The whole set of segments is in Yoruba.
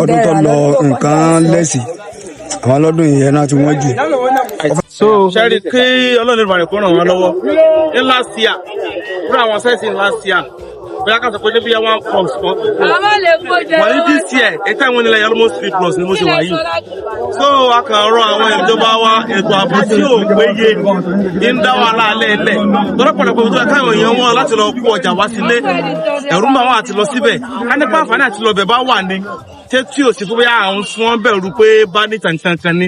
Ọdún tó lọ, nǹkan lẹ́sì àwọn lọ́dún yìí, ẹran tí wọ́n jù. So Ṣẹ́rí kí Ọlọ́run ìbàdàn kó ràn wọ́n lọ́wọ́. Ní last year, fúnra àwọn sẹ́ẹ̀sì last year, bóyá ká sọ pé níbi one plus one. Wọ́n ní this year, ètò àwọn ènìyàn almost three plus ni mo ṣe wà yìí. So a kàn rọ àwọn ìjọba wa, ètò ààbò tí ò péye ń dá wàhálà alẹ́ ẹlẹ̀ tọ́lọ́pọ̀lọpọ̀ tó yẹ káwọn èèyàn wọn láti lọ kó ọjà wá sílé, ẹ̀rú máa wà àti lọ síbẹ̀. Ká nípa àǹfààní àti lọ bẹ̀ bá wà ní ṣé tí ò sí fún bóyá àwọn tí wọ́n bẹ̀rù pé bá ní tàǹtàǹtàn ni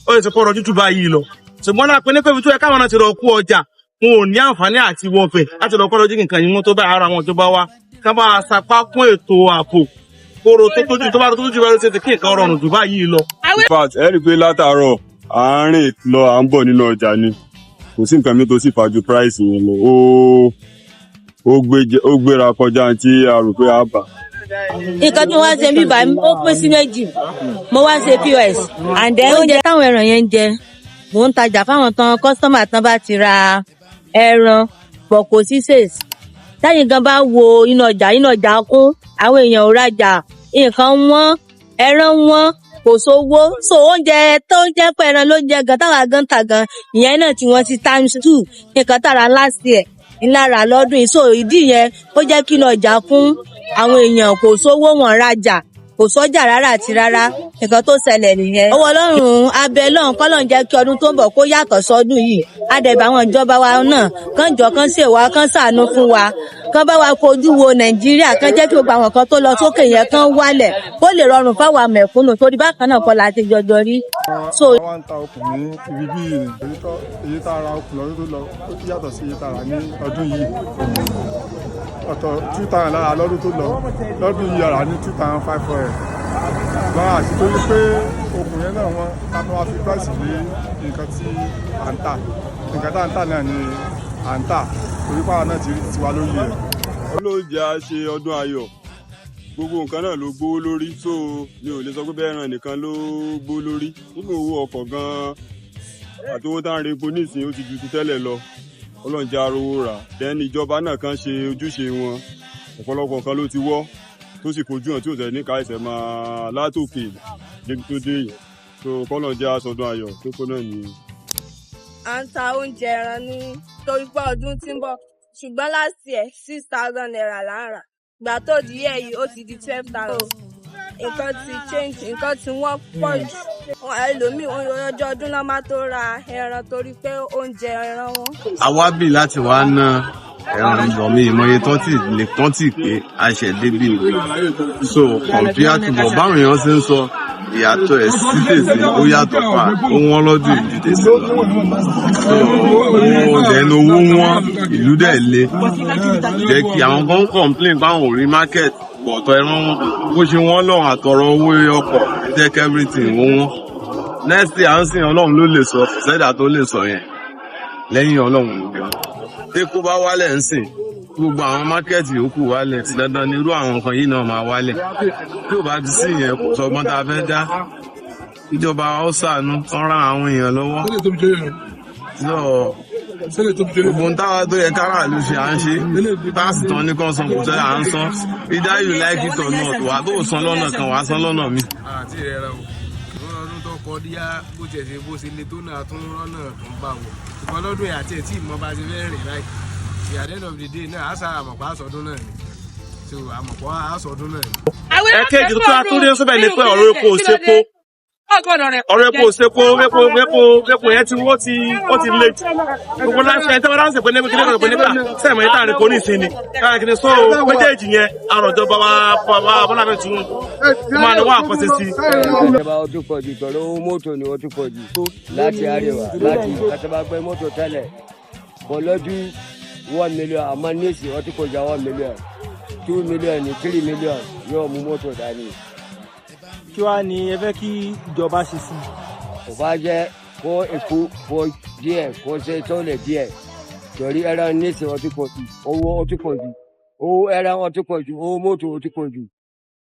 ó lè sọ pé ọ̀rọ̀ tútù báyìí lọ, ṣùgbọ́n náà pé ní pé ibi tó yẹ káwọn náà ti lọ kó ọjà, wọn ò ní àǹfààní àti wọbẹ̀ láti lọ kọ́ lọ́jọ́ nǹkan yìí. Wọ́n tó bá ara àwọn ìjọba wa ká bá a sapá kún ètò ààbò kóró tó tójú tó bá tó tójú bá ló ṣe ti kí nǹkan rọrùn jù báyìí lọ. In fact, ẹ rí i pé látàárọ̀, à ń rìn lọ, à ń bọ̀ nínú ọjà ni. Kò sí nǹkan mi tó sì fà ju price yẹn lọ. Ó gbéra kọjá tí a rò pé a bà. Nǹkan tí wọ́n ṣe ń bíbá, ó pín sí méjì. Mo wá ṣe POS and then oúnjẹ táwọn ẹran yẹn ń jẹ, mò ń tajà fáwọn tán, customer tán bá ti ra ẹran bọ̀, kò sí sales. Tẹ́yìn gan bá wo inú ọjà, inú ọjà kún, àwọn èèyàn ò rajà, nǹkan wọ́n, ẹran wọ́n, kò sówó. So oúnjẹ tó ń jẹ́ pé ẹran ló ń jẹ gan táwa gan tà gan, ìyẹn náà tí wọ́n ti times two nǹkan tàrà last year ńlá rà lọ́dún yìí. So ìdí yẹn ó jẹ́ kí inú ọjà kún, àwọn èèyàn kò sówó, wọn rajà, kò sọ́jà rárá àti rárá. Nǹkan tó ṣẹlẹ̀ nìyẹn. Ọwọ́ Ọlọ́run abẹ lọ́run kọ́lọ́run jẹ́ kí ọdún tó ń bọ̀ kó yàtọ̀ sọ́dún yìí. Adẹ̀bẹ̀ àwọn ìjọba wa náà kán jọ, kán ṣèwà, kán ṣàánú fún wa, kán bá wa fojú wo Nàìjíríà, kán jẹ́ kí gbogbo àwọn kan tó lọ sókè yẹn kán wálẹ̀, kó lè rọrùn fáwa mẹ̀kúnnù, torí bákan náà kọ́ la ti jọjọ rí. So Wọ́n ń ta okùn ní ibi bíi ni. Èyí tá a ra okùn lọ́dún tó lọ, ó yàtọ̀ sí èyí tá a rà ní ọdún yìí. Ọ̀tọ̀ 2,000 lára lọ́dún tó lọ, lọ́dún yìí a rà ní 2,500 lára, àti torí pé okùn yẹn náà wọ́n ká tó wá fi price lé nǹkan tí à ń tà. Nǹkan tá à ń tà náà ni à ń tà, torí pàwọn náà ti rí tiwa lórí rẹ̀. Olóòjì á ṣe ọdún ayọ̀. Gbogbo nǹkan náà ló gbówó lórí, so mi ò lè sọ pé bẹ́ẹ̀ ràn nìkan ló gbó lórí. Nínú owó ọkọ̀ gan-an àti owó tá à ń repo nísìnyí, ó ti ju ti tẹ́lẹ̀ lọ. Ọlọ́run jẹ́ arówó rà. Then ìjọba náà kan ṣe ojúṣe wọn. Ọ̀pọ̀lọpọ̀ nǹkan ló ti wọ́ tó sì fojú hàn tí ò tẹ̀ ní ká ẹsẹ̀ máa látòkè débi tó dé yìí. So kọ́lọ́run jẹ́ aṣọdún ayọ̀ tó kó náà nìyẹn. À ń ta oúnjẹ ẹran ní torí pé ọdún tí ń bọ̀, ṣùgbọ́n last year, ₦6,000 là ń rà. Ìgbà tó di year yìí, ó ti di 12,000. Nǹkan ti change, nǹkan tí wọ́n pọ̀ jù. Ẹlòmíì, ọjọ́ ọdún náà máa tó ra ẹran torí pé oúnjẹ ẹran wọn. Àwa bì láti wá ná ẹran ìgbọ̀n mi ìmọye tán tí lè tán tí pé a ṣẹ̀ débì ni. So compare to bọ̀ báwọn èèyàn ṣe ń sọ, ìyàtọ̀ ẹ̀ sí tèsí, ó yàtọ̀ fà ó wọ́n lọ́dún ìjú tèsí lọ. So owó dẹ̀ ní owó wọn, ìlú dẹ̀ le jẹ́ kí àwọn kan ń complain báwọn ò rí market pọ̀tọ̀ ẹran wọn bó ṣe wọ́n lọ́wọ́ àtọ̀rọ̀ owó ọkọ̀ jẹ́ kí everything wọ́n wọ́n. Next year, à ń sìn, Ọlọ́run ló lè sọ, sẹ́dà tó lè sọ yẹn lẹ́yìn Ọlọ́run nìkan. Tékó bá wálẹ̀ ń sìn, gbogbo àwọn market yòókù wálẹ̀, dandan ni irú àwọn nǹkan yìí náà máa wálẹ̀. Tí ò bá ti sí yẹn, kò sọgbọ́n tá a fẹ́ dá. Ìjọba ó ṣàánú, kán rán àwọn èèyàn lọ́wọ́. So gbogbo ohun táwa tó yẹ káràlú ṣe, à ń ṣe. Tax tán ní kán san, kò sẹ́ à ń san. Either you like it or not, wà tó san lọ́nà kan, wà á san lọ́nà mi. Àti rẹ̀ rẹ̀ o, ṣùgbọ́n ọdún tó kọjá, bó tiẹ̀ ṣe bó ṣe le tó náà, tún rọ́nà tó ń bá wọ̀, ṣùgbọ́n lọ́dún yìí àti ẹ̀ tí ìmọ̀ bá ṣe fẹ́ rìn láì. At the end of the day náà, àṣà àmọ̀pá àsọdún náà ni, so àmọ̀pọ̀ àsọdún náà ni. Ẹ̀kejì tó tún rí síbẹ̀ ni pé ọ̀rọ̀ epo ò ṣepo, ọ̀rọ̀ epo ò ṣepo. Epo yẹn ti wọ́n ti ó ti le jù. Gbogbo láti ẹ̀ tẹ́wọ́n láti pé ní kíní kan pé nígbà sẹ́ẹ̀mọ̀ yẹn tá à ń kó ní ìsinmi káàkiri. So méjèèjì yẹn, àròjọba wa Bọ́lá bẹ́ẹ̀ tún máa ní wọ́n àkọsí sí. Ìjọba, ó tún pọ̀ jù pẹ̀lú owó mọ́tò ni, ó tún pọ̀ jù láti àríwá láti àtàbàgbẹ́ mọ́tò tẹ́lẹ̀ kò lọ́jú 1 million, àmọ́ nísìnyí ó tún kọjá 1 million, 2 million ní 3 million yóò mú mọ́tò dání. Kí wàá ní ẹ fẹ́ kí ìjọba ṣe sí i? Kò bá jẹ́ kó epo kó díẹ̀, kó ṣe tó lè díẹ̀, torí ẹran nísìnyí ó tún pọ̀ jù, owó ó tún pọ̀ jù, owó ẹran ó tún pọ̀ jù, owó mọ́tò ó tún pọ̀ jù.